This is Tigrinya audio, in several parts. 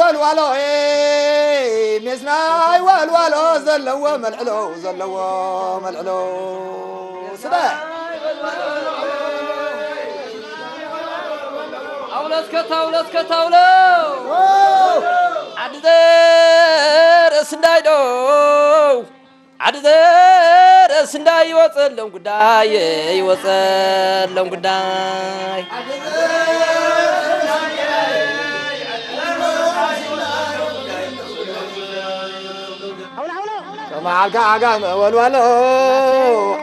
ወልዋሎ ሜስናይ ወልዋሎ ዘለዎ መልዕሎ ዘለዎ መልዕሎ ስለ ኣውለስ ከታውለስ ከታውሎ ዓዲ ዘርእስ እንዳይዶ ዓዲ ዘርእስ እንዳይ ይወፀሎም ጉዳይ ይወፀሎም ጉዳይ ከመዓልካ ዓጋመ ወልዋሎ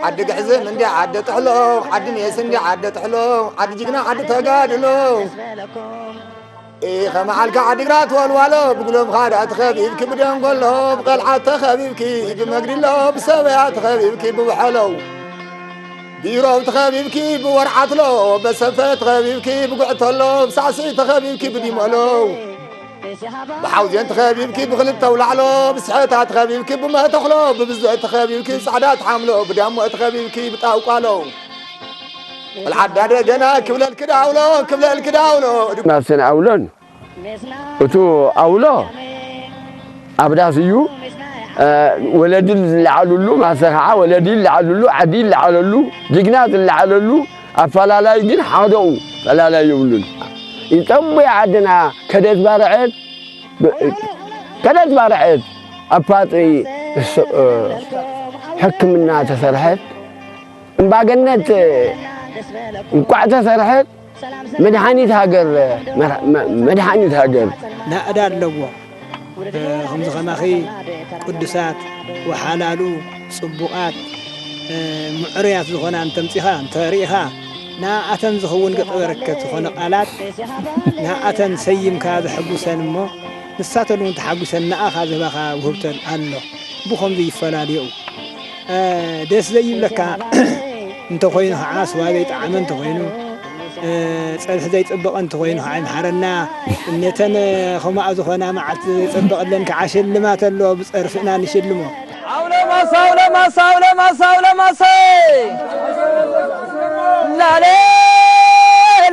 ዓዲ ግሕዝም እንዲ ዓዲ ጥሕሎ ዓዲ ሜስ እንዲ ዓዲ ጥሕሎ ዓዲ ጅግና ዓዲ ተጋድሎ ኢኸ መዓልካ ዓዲግራት ወልዋሎ ብጉለምኻ ደኣ ተኸቢብኪ ብደንጎሎ ብቐልዓት ተኸቢብኪ ብመግዲሎ ብሰበያ ተኸቢብኪ ብውሐሎ ብኢሮብ ተኸቢብኪ ብወርዓትሎ በሰፈ ተኸቢብኪ ብጉዕተሎ ብሳዕስዒ ተኸቢብኪ ብዲመሎ ብሓውዜን ተኸቢብኪ ብኽልተ ውላዕሎ ብስሐታ ተኸቢብኪ ብመተኽሎ ብብዘ ተኸቢብኪ ጻዕዳ ተሓምሎ ብዳሞ ተኸቢብኪ ብጣውቋሎ ወልዓዳ ደገና ክብለልኪ ዳውሎ ክብለልኪ ዳውሎ ማሰን ኣውሎን እቱ ኣውሎ ኣብ ዳስ እዩ። እ፣ ወለዲ ዝለዓሉሉ፣ ማሰ ከዓ ወለዲ ይለዓሉሉ፣ ዓዲ ይለዓለሉ፣ ጅግና ዝለዓለሉ፣ ኣፈላላይ ግን ሓደኡ ፈላላይ የብሉን። ይጠቡ ዓድና ከደት ባርዐት፣ ከደት ባርዐት ኣብ ፓጥሪ ስ-፣ እ፣ ሕክምና ተሰርሐት፣ እምባገነት እንቋዕ ተሰርሐት፣ መድሓኒት ሃገር፣ መር-፣ መ-፣ መድሓኒት ሃገር። ናእዳ ኣለዎ። እ፣ ከምዚ ከማኺ ቅዱሳት፣ ወሓላሉ፣ ጽቡቓት፣ እ፣ ምዕሩያት ዝኾና እንተምጺኻ፣ እንተሪኢኻ፣ ንኣተን ዝኸውን ገጸ በረከት ዝኾነ ቃላት ንኣተን ሰይምካ ዘሐጉሰን እሞ፣ ንሳተን እውን ተሓጒሰን ንኣኻ ዝህባኻ ውህብተን ኣሎ። ብኸምዚ ይፈላለዩ። እ፣ ደስ ዘይብለካ እንተኾይኑ ኸዓ፣ ስዋ ዘይጠዓመ እንተኾይኑ፣ እ፣ ጸብሒ ዘይጸበቐ እንተኾይኑ ኸዓ ይምሓረና። ነተን ከምኣ ዝኾና መዓልቲ ዘይጸበቐለን ከዓ ሽልማት ኣሎ፣ ብጸርፍና ንሽልሞ። ኣውሎ ማሳ፣ ኣውሎ ማሳ፣ ኣውሎ ማሳ፣ ኣውሎ ማሳ። ላሌ፣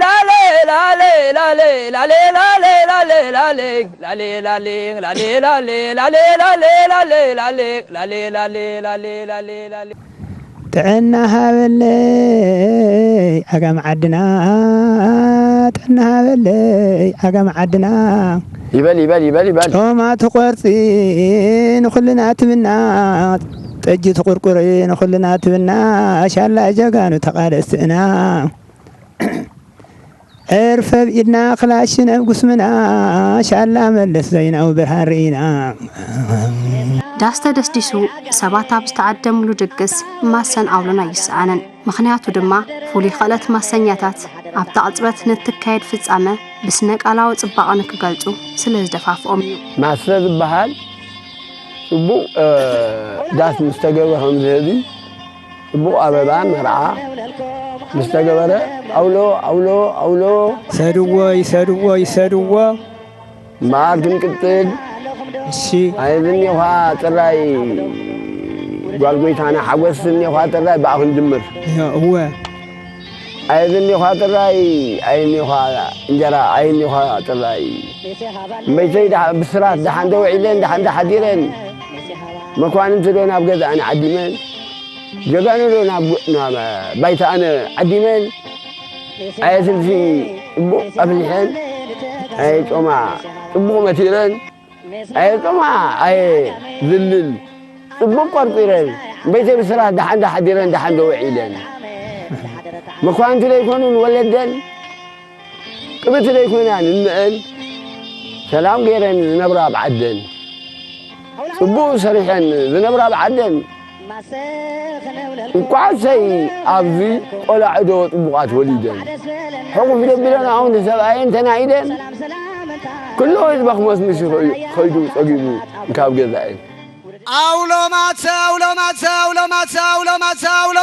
ላሌ፣ ላሌ፣ ላሌ፣ ላሌ፣ ላሌ፣ ላሌ፣ ላሌ፣ ላሌ። ላሌ ላሌ ላሌ ላሌ ላሌ ላሌ ላሌ ላሌ ላሌ ላሌ ላሌ ላሌ ላሌ ላሌ ላሌ ላሌ ላሌ ጥዕና ሃበለይ ዓጋም ዓድና፣ ጥዕና ሃበለይ ዓጋም ዓድና። ይበል ይበል ይበል ይበል። ጮማ ትቆርጺ ንኹልና ትብና፣ ጠጅ ትቁርቁሪ ንኹልና ትብና፣ ሻላ ጀጋኑ ተቓለስቲ ኢና። ዕርፈ ኣብ ኢድና ክላሽን ኣብ ጉስምና ሻላ መለስ ዘይናዊ ብርሃን ርኢና። ዳስ ተደስዲሱ ሰባት ኣብ ዝተዓደምሉ ድግስ ማሰን ኣውሎን ኣይሰኣንን። ምኽንያቱ ድማ ፍሉይ ክእለት ማሰኛታት ኣብታ ቅጽበት ንትካየድ ፍጻመ ብስነ ቃላዊ ጽባቐ ንክገልጹ ስለ ዝደፋፍኦም እዩ። ማሰ ዝበሃል ጽቡቕ፣ እ፣ ዳስ ምስ ተገብረ ከም ዝህቢ፣ ጽቡቕ ኣበባ መርዓ ምስ ተገበረ፣ ኣውሎ፣ ኣውሎ፣ ኣውሎ። ሰድዎ፣ ይሰድዎ፣ ይሰድዎ። እምበኣር ክንቅጽል። እሺ። ኣይብልኒ እኳ ጥራይ ጓል ጎይታና ሓጎስ እኒ እኳ ጥራይ ብኣ ክንጅምር። እዮ፣ እወ። ኣይብኒ ኳ ጥራይ፣ ኣይኒ ኳ እንጀራ፣ ኣይኒ ኳ ጥራይ። እምበይተይ ደሓ-፣ ብስራት ደሓን ዶ ውዒለን፣ ደሓን ዶ ሓዲረን? መኳንንቲ ዶ ናብ ገዛእን ዓዲመን? ጀጋኑ ዶ ናብ፣ ናብ ባይታኣን ዓዲመን? ኣየ ስልሲ ጽቡቕ ኣፍሊሐን፣ ኣየ ጮማ ጽቡቕ መቲረን። ኣየ ጾማ፣ ኣየ ዝልል፣ ጽቡቕ ቆርቂረን፣ ቤተይ ብስራት ደሓን ዶ ሓዲረን፣ ደሓን ዶ ውዒለን። መኳንንቲ ደይኮኑን ወለደን፣ ቅብቲ ደይኮናን እነአን፣ ሰላም ገይረን ዝነብራ ኣብ ዓደን። ጽቡቕ ሰሪሐን ዝነብራ ኣብ ዓደን። እንቋዕ ሰይ ኣብዚ ቆላዑ ዶ ጥቡቓት ወሊደን። ሕቑፍ ደቢለን ኣሁን ሰብኣየን ተናኢደን። ኩሉ ህዝቢ ክመስምስ ይኽእል እዩ፣ ከይዱ ጸጊቡ እንካብ ገዛኤን። ኣውሎ ማትሰ፣ ኣውሎ ማትሰ፣ ኣውሎ ማትሰ፣ ኣውሎ ማትሰ፣ ኣውሎ።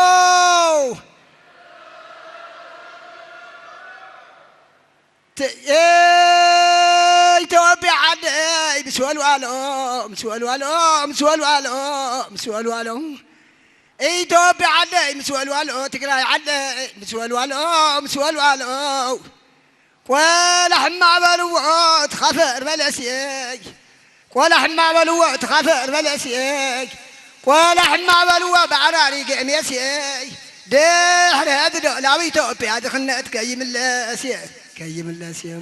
ተ-፣ ኤ፣ ኢትዮጵያ ዓደይ ምስ ወልዋሎ፣ ምስ ወልዋሎ፣ ምስ ወልዋሎ፣ ምስ ወልዋሎ። ኢትዮጵያ ዓደይ ምስ ወልዋሎ፣ ትግራይ ዓደይ ምስ ወልዋሎ፣ ምስ ወልዋሎ። ቆላ ሕማ በልዎ ትኻፈር በለስየይ፣ ቆላ ሕማ በልዎ ትኻፈር በለስየይ፣ ቆላ ሕማ በልዎ ብኣራሪ ግዕሜስየይ፣ ድሕሪ ሕዚ ዶ ናብ ኢትዮጵያ ድኽነት ከይምለስየ፣ ከይምለስየ።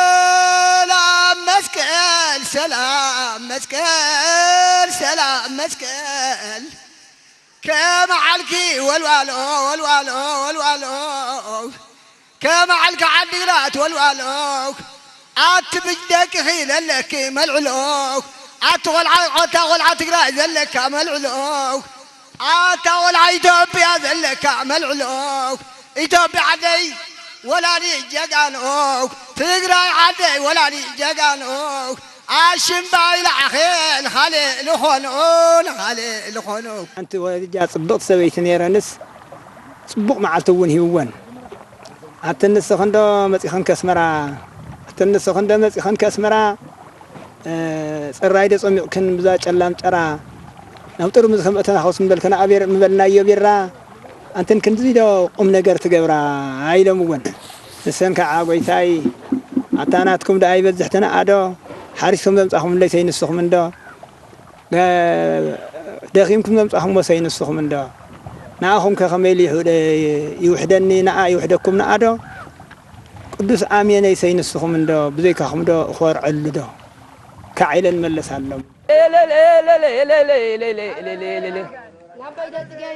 ሰላም መስቀል፣ ሰላም መስቀል፣ ሰላም መስቀል። ከመዓልኪ ወልዋሎ፣ ወልዋሎ፣ ወልዋሎ። ከመዓልኪ ዓዲግራት ወልዋሎ። ኣቲ ብደቅኺ ዘለኪ መልዕሎ። ኣቲ ቆልዓ፣ ኣታ ቆልዓ ትግራይ ዘለካ መልዕሎ። ኣታ ቆልዓ ኢትዮጵያ ዘለካ መልዕሎ። ኢትዮጵያ ዓደይ ወላዲ ጀጋኖ። ትግራይ ዓደይ ወላዲ ጀጋኖ። ኣሽምባይ ለዓኼ ልኻልእ ልኾኑ፣ ልኻልእ ልኾኑ። ሓንቲ ወድጃ ጽብቕቲ ሰበይቲ ነይረንስ ጽቡቕ መዓልቲ እውን ሂብወን። ኣተን ንስኽንዶ መጺኽን ከስመራ፣ ኣተን ንስኽንዶ መጺኽን ከስመራ፣ እ፣ ጽራይ ዶ ጸሚቕክን ብዛ ጨላም ጨራ፣ ናብ ጥርሙዝ ከም እተናኸሱ ምበልክን ኣቤር ምበልናዮ ቢራ፣ ኣንተን ክንድዚ ዶ ቁም ነገር ትገብራ? ኢሎምወን። ንሰን ከዓ፣ "ጎይታይ፣ ኣታ ናትኩም ደኣ ይበዝሕ ተነኣዶ፣ ሓሪስኩም ዘምጻኹምለይ ሰይንስኹም እንዶ፣ እ፣ ደኺምኩም ዘምጻኹም ወሰይ ንስኹም እንዶ፣ ንኣኹም ከ ከመይ ኢሉ ይውሕደ-፣ ይውሕደኒ፣ ንኣ ይውሕደኩም ንኣዶ፣ ቅዱስ ኣሜነይ ሰይ ንስኹም እንዶ፣ ብዘይካኹም ዶ እኾርዐሉ ዶ?" ካዕ ኢለን መለሳሎም።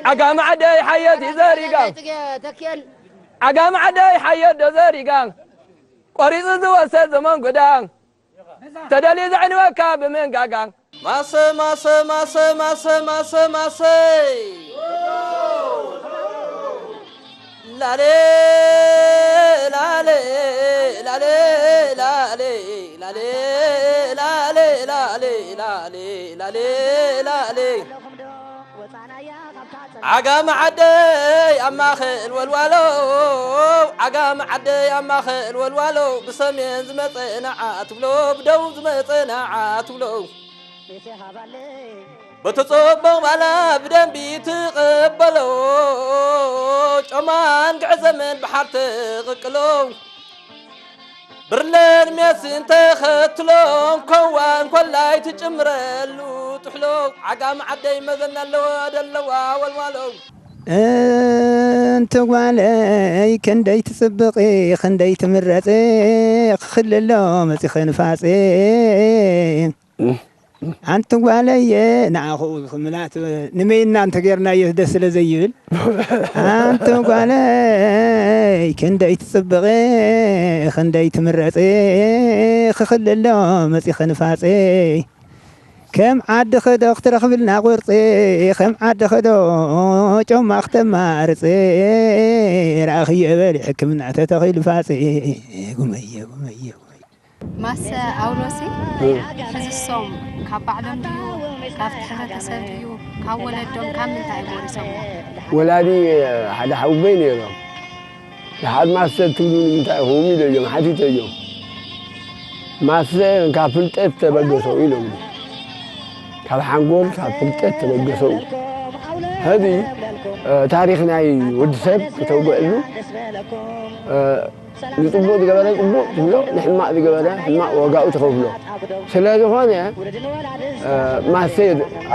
ዓጋመ ዓደይ ሓየት እዩ ዘሪጋ። ዓጋመ ዓደይ ሓየት ዶ ዘሪጋ። ቆሪጹ ዝወሰድ ዘመንጉዳ። ተደልዩ ዘዕንወካ ብምንጋጋ። ማሰ፣ ማሰ፣ ማሰ፣ ማሰ፣ ማሰ፣ ማሰ። ላሌ፣ ላሌ፣ ላሌ፣ ላሌ፣ ላሌ፣ ላሌ፣ ላሌ፣ ላሌ፣ ላሌ፣ ላሌ። ዓጋመ ዓደይ ኣብ ማእኸል ወልዋሎ፣ ዓጋመ ዓደይ ኣብ ማእኸል ወልዋሎ፣ ብሰሜን ዝመጸ ንዓ ትብሎ፣ ብደቡብ ዝመጸ ንዓ ትብሎ። በቲ ጽቡቕ ባላ ብደንቢ ትቕበሎ፣ ጮማን ግዕዘምን ብሓር ትቕቅሎ። ብርለን ሜስን ተኸትሎ፣ እንኮዋን ኮላይ ትጭምረሉ ጥሕሎ። ዓጋመ ዓደይ መዘና ኣለዋ ደለዋ ወልዋሎ። እንቲ ጓለይ ክንደይ ትጽብቒ፣ ክንደይ ትምረጺ፣ ክኽልሎ መጺኺ ንፋጺ። ኣንቲ ጓለየ፣ ንኣኹ ምላት ንመይና እንተጌርናዮ ደስ ስለ ዘይብል። ኣንቲ ጓለይ ክንደይ ትጽብቒ፣ ክንደይ ትምረጺ፣ ክኽልሎ መጺኺ ንፋጺ። ከም ዓድኺ ዶ ክትረኽብልና ቁርጺ፣ ከም ዓድኺ ዶ ጮማ ክተማርጺ፣ ረኣኽዮ በሊ ሕክምና ተተኺሉ ፋጺ። ጉመየ፣ ጉመየ፣ ጉመየ። ማሰ ኣውሎሲ፣ እ። ሕዝሶም ካብ ባዕሎም ድዩ፣ ካብቲ ሕብረተሰብ ድዩ፣ ካብ ወለዶም፣ ካብ ምንታይ እዮም ወሪሶምዎ? ወላዲ ሓደ ሓውቦይ ነይሮም። ደሓር ማሰ ትብሉ ንምንታይ ኢኹም ኢለዮም፣ ሓቲተዮም። ማሰ ካብ ፍልጠት ተበገሰው ኢሎም። ካብ ሓንጎል፣ ካብ ፍልጠት ተበገሰው። ሕዚ፣ እ፣ ታሪኽ ናይ ወዲ ሰብ ክተውግዕሉ፣ እ፣ ንጽቡቕ ዝገበረ ጽቡቕ ትብሎ፣ ንሕማቕ ዝገበረ ሕማቕ ዋጋኡ ትኸፍሎ። ስለ ዝኾነ፣ እ፣ ማሰ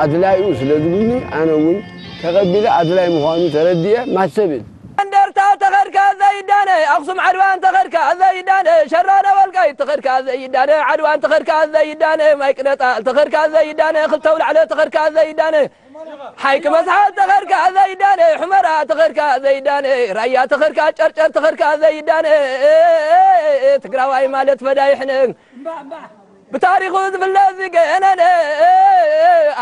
ኣድላዩ ስለ ዝብሉኒ፣ ኣነ እውን ተቐቢለ ኣድላይ ምዃኑ ተረዲኤ ማሰ ብል። እንደርታ ተኸድካ ዘይዳነ፣ ኣኽሱም ዓድዋ እንተኸድካ ዘይዳነ፣ ሸራነ ወልቃይት ተኸድካ ዘይዳነ፣ ዓድዋ እንተኸድካ ዘይዳነ፣ ማይ ቅነጣ እንተኸድካ ዘይዳነ፣ ክልተ ኣውላዕሎ ተኸድካ ዘይዳነ፣ ሓይቂ መስሓት ተኸድካ ዘይዳነ፣ ሑመራ ተኸድካ ዘይዳነ፣ ራያ ተኸድካ ጨርጨር ተኸድካ ዘይዳነ፣ ትግራዋይ ማለት ፈዳይሕነ። ብታሪኹ ዝፍለጥ ዝገነነ፣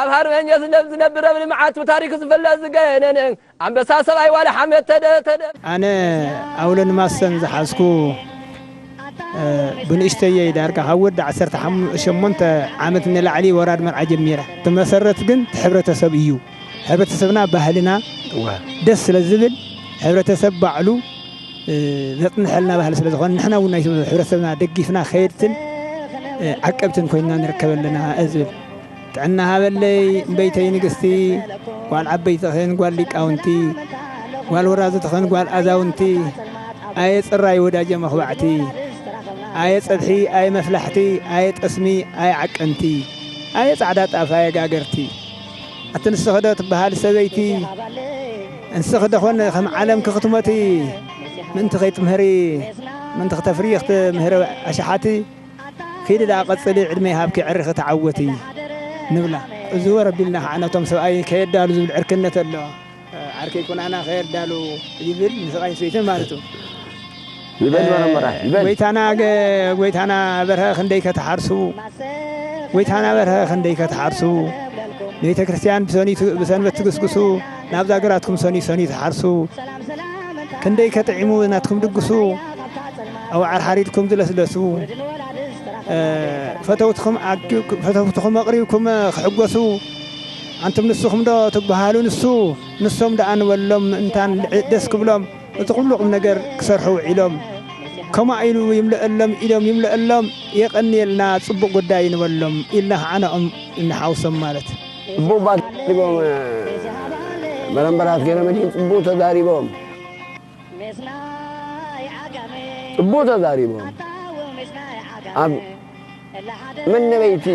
ኣብ ሃርበኛ ዝነብ-፣ ዝነብር ኣብ ልምዓት ብታሪኹ ዝፍለጥ ዝገነነ፣ ኣንበሳ ሰብኣይ ዋላ ሓመድ ተደ-፣ ተደ-። ኣነ ኣውለን ማሰን ዝሓዝኩ፣ እ፣ ብንእሽተየይ ዳርጋ ካብ ወዲ ዓሰርተ ሸሞንተ ዓመት ንላዕሊ ወራድ መርዓ ጀሚረ። እቲ መሰረት ግን እቲ ሕብረተሰብ እዩ። ሕብረተሰብና ባህልና እወ። ደስ ስለ ዝብል፣ ሕብረተሰብ ባዕሉ፣ እ፣ ዘጽንሐልና ባህሊ ስለ ዝኾነ፣ ንሕና እውን ናይቲ ሕብረተሰብና ደጊፍና ከየድትን፣ እ፣ ዓቀብትን ኮይንና ንርከብ ኣለና እየ ዝብል። ጥዕና ሃበለይ እምበይተይ ንግስቲ፣ ጓል ዓበይትኽን ጓል ሊቃውንቲ። ጓል ወራዙ ትኸን ጓል ኣዛውንቲ፣ ኣየ ጽራይ ወዳጀ መኽባዕቲ፣ ኣየ ጸብሒ፣ ኣየ መፍላሕቲ፣ ኣየ ጠስሚ፣ ኣየ ዓቀንቲ፣ ኣየ ጻዕዳ ጣፍ፣ ኣየ ጋገርቲ። ኣቲ ንስኺ ዶ ትበሃሊ ሰበይቲ፣ እንስኺ ዶ ኾን ከም ዓለም ክኽትሞቲ፣ ምእንቲ ከይትምህሪ፣ ምእንቲ ክተፍሪ ክትምህሪ ኣሽሓቲ፣ ኪዲ ደኣ ቀጽሊ፣ ዕድመ ይሃብኪ፣ ዕሪኺ ተዓወቲ ንብላ። እዝወር ኣቢልና ኸዓ ነቶም ሰብኣይ ከየዳሉ ዝብል ዕርክነት ኣሎ። ዓርከይ ኩናና ከየዳሉ ይብል፣ ንሰብኣይን ሰበይትን ማለት እዩ። ይበል በረምበራ፣ ይበል። ጎይታና ገ-፣ ጎይታና በርሀ ክንደይ ከተሓርሱ፣ ጎይታና በርሀ ክንደይ ከተሓርሱ፣ ንቤተ ክርስቲያን ብሰኑይ ት-፣ ብሰንበት ትግስግሱ፣ ናብዛ ገራትኩም ሰኑይ ሰኑይ ትሓርሱ፣ ክንደይ ከጥዒሙ ናትኩም ድግሱ፣ ኣውዓር ሓሪድኩም ዝለስለሱ፣ እ፣ ፈተውትኹም ኣኪ-፣ ፈተውትኹም ኣቕሪብኩም ክሕጎሱ፣ ኣንቱም ንስኹም ዶ ትበሃሉ ንሱ፣ ንሶም ደኣ ንበሎም ምእንታን ልዕ-፣ ደስ ክብሎም፣ እቲ ኩሉ ቁም ነገር ክሰርሑ ውዒሎም፣ ከምኣ ኢሉ ይምለአሎም ኢዶም ይምለአሎም፣ የቐንየልና ጽቡቕ ጉዳይ ንበሎም ኢልና ኸዓ ንዕኦም ንሓውሶም ማለት። ጽቡቕ ባት ተዛሪቦም፣ በረምበራት ገረመድህን ጽቡቕ ተዛሪቦም። ጽቡቕ ተዛሪቦም። ኣብ መነበይቲ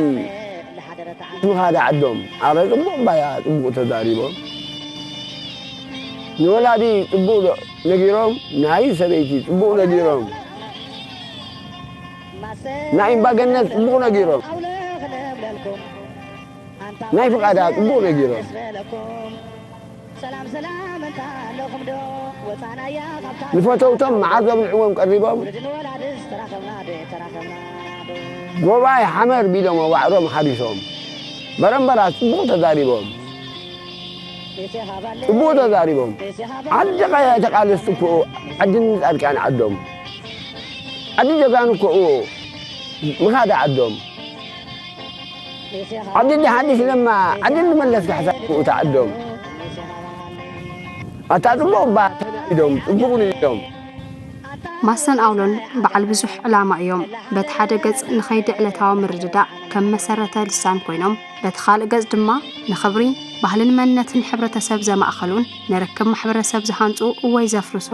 ምኻድ ዓዶም ኣረ ጽቡቕ ባያ ጽቡቕ ተዛሪቦም። ንወላዲ ጽቡቕ ነጊሮም፣ ናይ ሰበይቲ ጽቡቕ ነጊሮም፣ ናይ እምባገነት ጽቡቕ ነጊሮም። ናይ ፍቓዳ ጽቡቕ ነጊሮም። ንፈተውቶም መዓር ዘብልዕዎም ቀሪቦም። ጎባይ ሓመር ቢሎም ኣዋዕሮም ሓሪሶም። በረምበራ ጽቡቕ ተዛሪቦም። ጽቡቕ ተዛሪቦም። ዓዲ ቐያ ተቓለስቲ እኮ ዓዲ ንጻድቃን ዓዶም። ዓዲ ጀጋኑ እኮ ምኻድ ዓዶም። ዓዲ ሓድሽ ለማ ዓዲ ንመለስ ካሕሳ እታ ዓዶም። ኣታ ጽቡቕ እባ ተናኢዶም፣ ጽቡቕ ንኢዶም። ማሰን ኣውሎን በዓል ብዙሕ ዕላማ እዮም። በቲ ሓደ ገጽ ንኸይዲ ዕለታዊ ምርድዳእ ከም መሰረተ ልሳን ኮይኖም፣ በቲ ካልእ ገጽ ድማ ንኽብሪ ባህልን መንነትን ሕብረተሰብ ዘማእኸሉን ንርክብ ማሕበረሰብ ዝሃንጹ ወይ ዘፍርሱ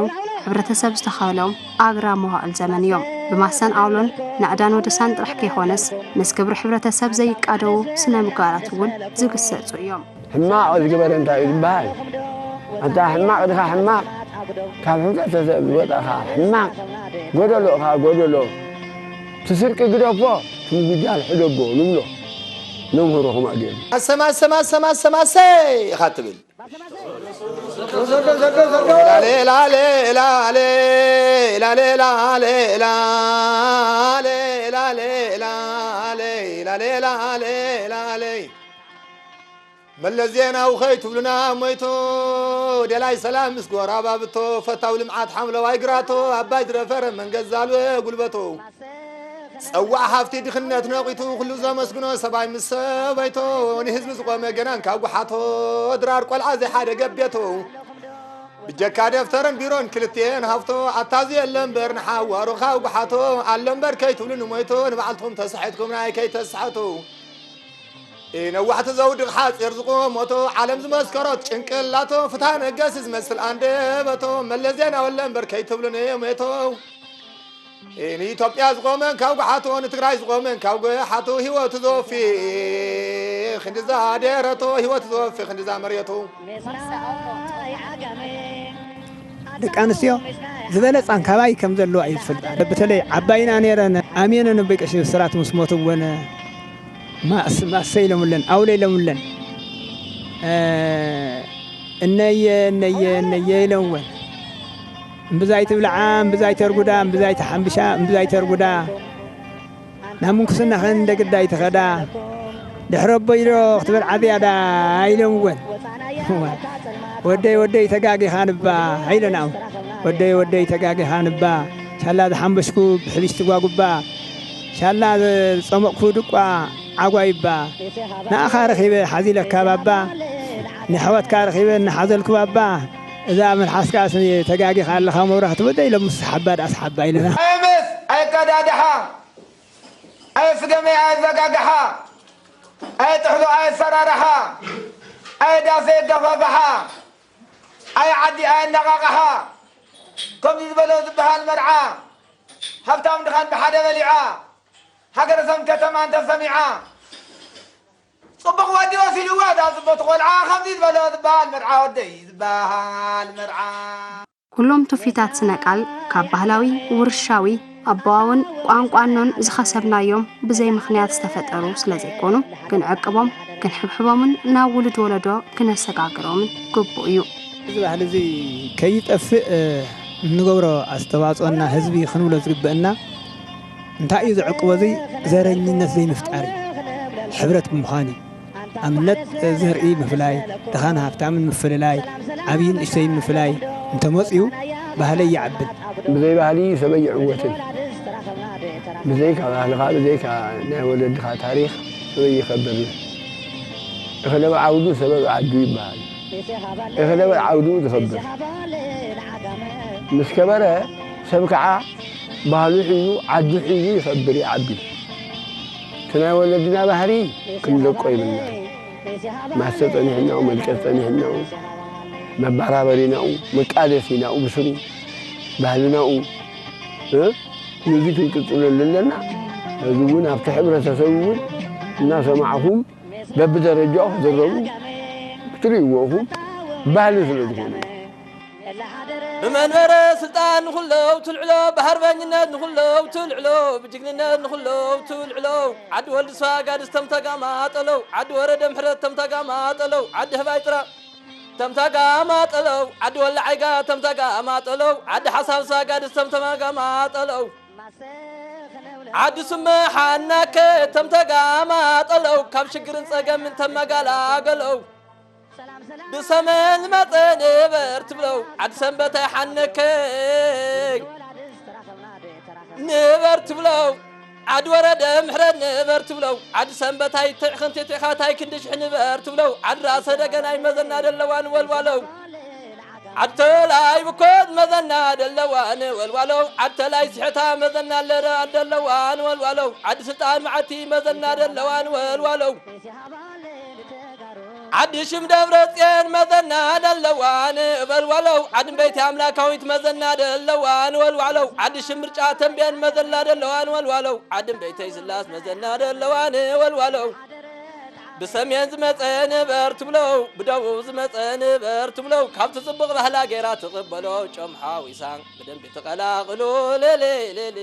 ሕብረተሰብ ዝተኸሎም ኣግራብ መዋእል ዘመን እዮም። ብማሰን ኣውሎን ናእዳን ወደሳን ጥራሕ ከይኾነስ ምስ ክብሪ ሕብረተሰብ ዘይቃደዉ ስነ ምግባራት እውን ዝግሰጹ እዮም። ሕማቕ ዝገበረ እንታይ እዩ ዝበሃል? ኣንታ ሕማቕ ድኻ ሕማቕ፣ ካብ ሕብረተሰብ ዝወጻኻ ሕማቕ፣ ጎደሎ እኻ ጎደሎ። እቲ ስርቂ ግደፎ፣ እቲ ምጉጃል ሕደጎ ንብሎ። ነምህሮ ከምኣ ገይሩ። ኣሰም ኣሰም ኣሰም ኣሰም ኣሰይ ኢኻ ትብል። መለስ ዜናዊ ከይትብሉና ሞይቶ፣ ደላይ ሰላም ምስ ጎራባብቶ፣ ፈታው ልምዓት ሓምለዋይ ግራቶ፣ ኣባይ ዝረፈረ መንገድ ዛልወ ጉልበቶ። ጸዋዕ ሃፍቲ ድኽነት ነቒቱ፣ ኩሉ ዘመስግኖ ሰብኣይ ምስ ሰበይቶ፣ ንህዝቢ ዝቖመ ገናን ካብ ጓሓቶ፣ ድራር ቆልዓ ዘይሓደገ ቤቶ። ብጀካ ደፍተርን ቢሮን ክልቲኤን ሃፍቶ፣ ኣታዚ የለ እምበር ንሓዋሩ ካብ ጓሓቶ፣ ኣሎ እምበር ከይትብሉ ንሞይቶ፣ ንባዕልትኹም ተስሒትኩም ናይ ከይተስሓቱ። ነዋሕቲ ዘውድቕ ሓጺር ዝቖመቶ፣ ዓለም ዝመስከሮት ጭንቅላቶ፣ ፍትሃ ነገስ ዝመስል ኣንደበቶ፣ መለስ ዜናዊ ኣለ እምበር ከይትብሉ ንሜቶ። ንኢትዮጵያ ዝቖመን ካብ ጓሓቶ፣ ንትግራይ ዝቖመን ካብ ጓሓቶ፣ ህይወቱ ዘወፊ ክንድዛ ደረቶ፣ ህይወቱ ዘወፊ ክንድዛ መሬቶ። ደቂ ኣንስትዮ ዝበለፃን ካባይ ከም ዘለዋ እዩ ዝፈልጣ። በተለይ ዓባይና ነይረን ኣሜነን ኣቦይ ቀሺ ብስራት ምስ ሞትወን ማእስ ማሰ ኢሎምለን ኣውለ ኢሎምለን እነየ እነየ እነየ ኢሎምወን እምብዛይ ትብልዓ እምብዛይ ተርጉዳ እምብዛይ ተሓምብሻ እምብዛይ ተርጉዳ ናብ ምንኩስና ኸን እንደ ግዳይ ትኸዳ ድሕሪ ኣቦይ ዶ ክትብል ዓብያዳ ኢሎምወን። ወደይ ወደይ ተጋጊኻ ንባ ኢለና ወደይ ወደይ ተጋጊኻ ንባ ሻላ ዝሓንበሽኩ ብሕብሽ ትጓጉባ ሻላ ዝጸመቕኩ ድቋ ዓጓይባ ንኣኻ ረኺበ ሓዚለካ ባባ ንሕወትካ ረኺበ እናሓዘልኩ ባባ እዛ ኣብ መልሓስካ ተጋጊኻ ኣለኻ መብራህቲ ወደይ ሎምስ ሓባ ደኣ ሰሓባ ኢለና። ኣይመስ ኣይቀዳድሓ ኣየስገመ ኣየዘጋግሓ ኣየጥሕሎ ኣየሰራርሓ ኣየዳፈ የጋፋፍሓ ኣይ ዓዲ ኣየነቓቓሓ፣ ከምዚ ዝበሎ ዝበሃል መርዓ፣ ሃብታም ድኻን ብሓደ በሊዓ፣ ሃገረ ሰም ከተማን ተሰሚዓ፣ ጽቡቕ ወዲ ወሲልዋ እታ ጽብቕቲ ቆልዓ፣ ከምዚ ዝበሎ ዝበሃል መርዓ፣ ወደይ ዝበሃል መርዓ። ኩሎም ትውፊታት ስነ ቃል ካብ ባህላዊ፣ ውርሻዊ፣ ኣበዋውን ቋንቋኖን ዝኸሰብናዮም ብዘይ ምኽንያት ዝተፈጠሩ ስለ ዘይኮኑ፣ ክንዕቅቦም፣ ክንሕብሕቦምን ናብ ውሉድ ወለዶ ክነሰጋግሮምን ግቡእ እዩ። እዚ ባህሊ እዚ ከይጠፍእ፣ እ፣ እንገብሮ ኣስተዋጽኦና ህዝቢ ክንብሎ ዝግበአና እንታይ እዩ ዝዕቅቦ? እዚ ዘረኝነት ዘይምፍጣር እዩ። ሕብረት ብምዃን እዩ። ኣብነት፣ ዘርኢ ምፍላይ፣ ድኻን ሃብታምን ምፍልላይ፣ ዓብዪን ንእሽተይን ምፍላይ እንተመፅዩ ባህለይ ይዓብን። ብዘይ ባህሊ ሰበይ ይዕወትን። ብዘይካ ባህልኻ፣ ብዘይካ ናይ ወለድኻ ታሪኽ ሰበይ ይኸብርን። እኽለ ብዓውዱ ሰበብ ዓዱ ይበሃል። እኽለ ብዓውዱ ዝኸብር ምስ ከበረ፣ ሰብ ከዓ ባህሉ ሒዙ፣ ዓዱ ሒዙ ይኸብር፣ ይዓቢ። እቲ ናይ ወለድና ባህሪ ክንለቆ ይብልና። ማሰ ጸኒሕናኡ፣ መልቀስ ጸኒሕናኡ፣ መባራበሪናኡ፣ መቃለሲናኡ ብስሩ፣ ባህልናኡ፣ እ? ነዚ ክንቅጽለሉ ኣለና። እዚ እውን ኣብቲ ሕብረተሰብ እውን እናሰማዕኹም በብደረጃኡ ክዝረቡ ክትርእይዎ ኢኹም። ባህሊ ስለ ዝኾነ። ብመንበረ ስልጣን ንኹለው ትልዕሎ፣ ብሃርበኝነት ንኹለው ትልዕሎ፣ ብጅግንነት ንኹለው ትልዕሎ። ዓዲ ወልድ ሰጋድስ ተምተጋማ ጠለው፣ ዓዲ ወረደ ምሕረት ተምተጋማ ጠለው፣ ዓዲ ህባይ ጥራ ተምተጋማ ጠለው፣ ዓዲ ወላ ዓይጋ ተምተጋማ ጠለው፣ ዓዲ ሓሳብ ሰጋድስ ተምተጋማ ጠለው። ዓዲ ስመ ሓናከ ተምተጋማ ጠለው፣ ካብ ሽግርን ጸገምን ተመጋላገለው። ብሰመን ዝመጸ ንበር ትብለው፣ ዓዲ ሰንበታይ ሓነከ ንበር ትብለው፣ ዓዲ ወረደ ምሕረት ንበር ትብለው፣ ዓዲ ሰንበታይ ትዕኽንቲ ትዕኻታይ ክንዲ ሽሕ ንበር ትብለው፣ ዓዲ ራሰ ደገናይ መዘና ደለዋ ንወልዋለው። ዓተላይ ብኮት መዘና ደለዋ ንወልዋሎ፣ ዓተላይ ሲሕታ መዘና ለራ ደለዋ ንወልዋሎ፣ ዓዲ ስልጣን መዓቲ መዘና ደለዋ ንወልዋሎ፣ ዓዲ ሽም ደብረ ጽዮን መዘና ደለዋ ንወልዋሎ፣ ዓዲ ቤት ኣምላካዊት መዘና ደለዋ ንወልዋሎ፣ ዓዲ ሽም ምርጫ ተንቤን መዘና ደለዋ ንወልዋሎ፣ ዓዲ ቤተይ ስላስ መዘና ደለዋ ንወልዋሎ። ብሰሜን ዝመጸ ንበር ትብሎ፣ ብደቡብ ዝመጸ ንበር ትብሎ፣ ካብቲ ጽቡቕ ባህላ ጌራ ትቕበሎ፣ ጨም ሓዊሳ ብደንቢ ትቐላቕሎ፣ ሌሌሌሌ።